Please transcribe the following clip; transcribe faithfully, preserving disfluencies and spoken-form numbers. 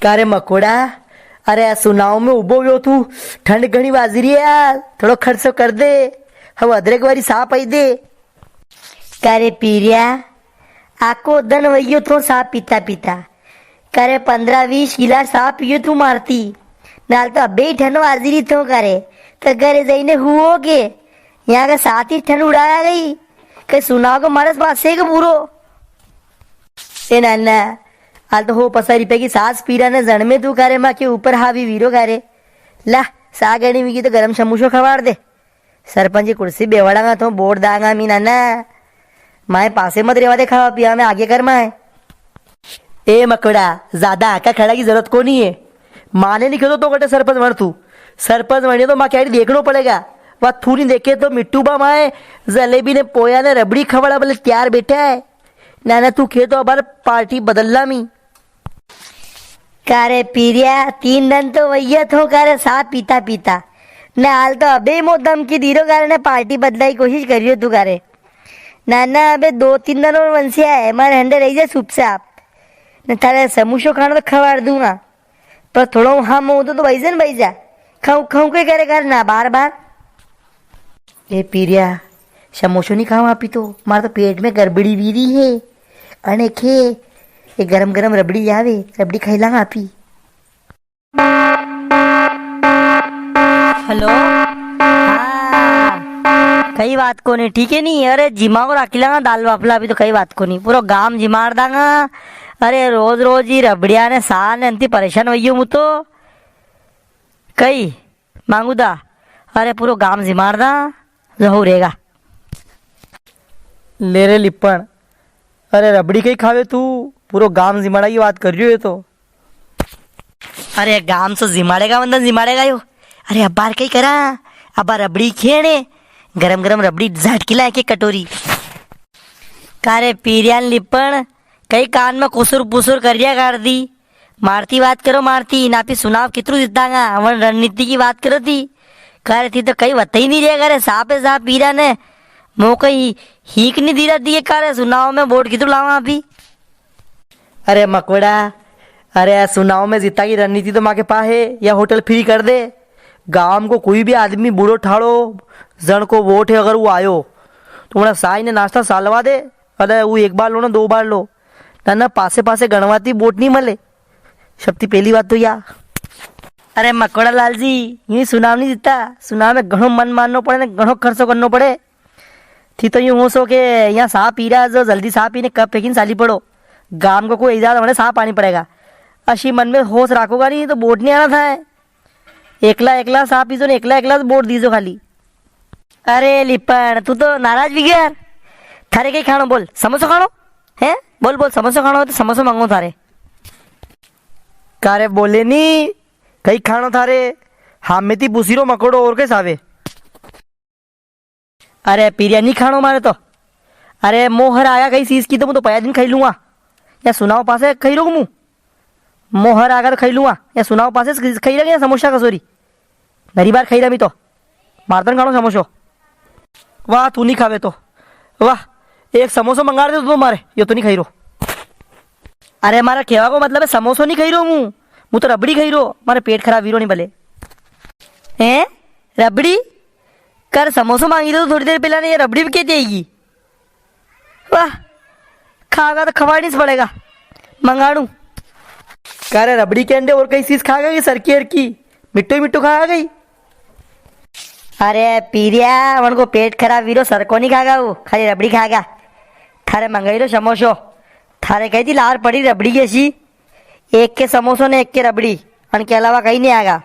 अरे मकोड़ा, अरे आ सुनाव में उबो व्यो तू, ठंड घणी वाजी री है यार, थोड़ो खर्चो कर दे, हम अदरक वाली सा पाई दे। कारे पीरिया, आको दन वयो थो सा पीता पीता। कारे पन्द्रह वीस गिलास सा पियो तू मारती, नाल तो अबे ही ठंड वाजी री थो कारे, तो घरे जाइने हुओ के, यहाँ का साथ ही ठंड उड़ाया गई, के सुनाव को मारस पासे के पूरो। ए नाना, हाल तो हो पसा रुपया की सास पीरा ने जण में तू कारे माँ के ऊपर हावी वीरो कारे। ला, सा गणी वीगी तो गरम समूसो खवाड़ दे। सरपंच की कुर्सी बेवाड़ांगा तो वोट दांगा मी नाना। माए पासे मत रेवा दे खावा पिया में आगे कर माए। ए मकोड़ा, ज्यादा हाका खड़ा की जरूरत कोनी है। माने नी खेतो तो कटे सरपंच वण तू। सरपंच वणे तो माँ क्या देखनो पड़ेगा। वा थू नी देखे तो मिट्टू बा माए जलेबी ने पोया ने रबड़ी खवाड़ा बले तैयार बैठा है। नाना तू खे तो अबार पार्टी बदल लामी। कारे पीरिया, तीन दन तो वैया थो कारे सा पीता पीता। ने हाल तो अबे ही मो धमकी दीरो कारे ने पार्टी बदलाई कोशिश करियो तू कारे। ना, ना, अबे दो तीन दन और वंसिया है, मारे हंडे रही जा चुपचाप। ने थारे समूसो खाणो तो खवाड़ दूंगा। पर थोड़ो हाँ मो तो, तो भाई जा न भाई जा। खाऊं, खाऊं के करे कर ना बार-बार। ए पीरिया, समोसो नी खावा आपी तो, मारे तो पेट में गड़बड़ी वी री है। अने खे, ये गरम गरम रबड़ी आवे, रबड़ी खाई लांगा आपी। हेलो। हाँ। कई बात कोनी, ठीक है नी? अरे जिमा को राखी लांगा दाल बाफला भी तो कई बात कोनी, पूरो गाम जिमाड़ दांगा। अरे रोज रोज ही रबड़िया ने सा ने अंती परेशान वई हूँ मु तो। कई मांगू दा, अरे पूरो गाम जिमाड़ दा, जहू रेगा। ले रे लिपण, अरे रबड़ी कई खावे तू, पूरो गाम जिमाड़ा की बात कर रियो है तो। अरे गाम सो जिमाड़ेगा वंदन जिमाड़ेगा यो। अरे अबार कई करा, अबार रबड़ी खेणे, गरम गरम रबड़ी झाटकी ला एक एक कटोरी। कारे पीरियान लिपण, कई कान में कुसुर पुसुर कर रिया कर दी। मारती बात करो मारती, ना पी सुनाव कितरू जीतांगा, वण रणनीति की बात करो थी। कारे थी तो कई बता ही नी रिया कारे, साफ है साफ पीरा ने। मो कई हीक नी दीरा दिए कारे, सुनाव में वोट कितरू लावा अभी। अरे मकोड़ा, अरे सुनाव में जीता की रणनीति तो माके पा है, या होटल फ्री कर दे। गांव को कोई भी आदमी बूढ़ो ठाड़ो जण को वोट है अगर वो आयो, तो उन्हें साई ने नाश्ता सालवा दे, अरे वो एक बार लो ना दो बार लो, ना, ना, पासे पासे गणवाती वोट नी मले। सबती पहली बात तो या। अरे मकोड़ा लाल जी, यूं ही सुनाव नी जीता, सुनाव में घणो मन मारनो पड़े ने घणो खर्चो करनो पड़े। थी तो यूं हो सो के यहाँ साह पी रहा जो जल्दी साह पीने कप फेंकीने साली पड़ो। गाम को कोई इजाजत होने साह पानी पड़ेगा। अशी मन में होश राखोगा नी तो वोट नी आना था। एकला एकला साह पीजो ने एकला एकला वोट दीजो खाली। अरे लिपण, तू तो नाराज भी गया यार। थारे कई खाणो बोल, समोसो खाणो? हैं? बोल, बोल, समोसो खाणो हो तो समोसो मांगो थारे। कारे बोले नी, कई खाणो थारे? हामे ती पूछी रो मकोड़ो और कई सावे? अरे पीरिया नी खाणो मारे तो। अरे मोहर आया कई चीज की तो मु तो पया दिन खाई लूंगा। या सुनाव पासे खाई रो मु। मोहर आगा तो खाई लूंगा, या सुनाव पासे खाई रहा या समोसा कसोरी। नरी बार खाई रहा मी तो। मारतन खाणो समोसो। वाह, तू नी खावे तो। वाह, एक समोसो मंगा दे तू मारे, यो तो नी खाई रो। अरे मारा खेवा को मतलब है समोसो नी खाई रो मु। मु तो रबड़ी खाई रो, मारे पेट खराब वीरो नी भले। हैं? रबड़ी? कर समोसो मांगी तो थोड़ी देर पहला ने ये रबड़ी भी कहती आएगी। वाह, खागा तो खवानी से पड़ेगा, मंगाड़ू। का रे रबड़ी के अंडे और कई चीज खागा कि सरकी हरकी? मिट्टू ही मिट्टू खागा कई? अरे पीरिया, उनको पेट खराब वीरो सरको नी खागा, वो खाली रबड़ी खागा। थारे मंगाई रो समोसो, थारे कही थी लार पड़ी रबड़ी की ऐसी। एक के समोसो ने एक के रबड़ी, अनके अलावा कई नी आगा।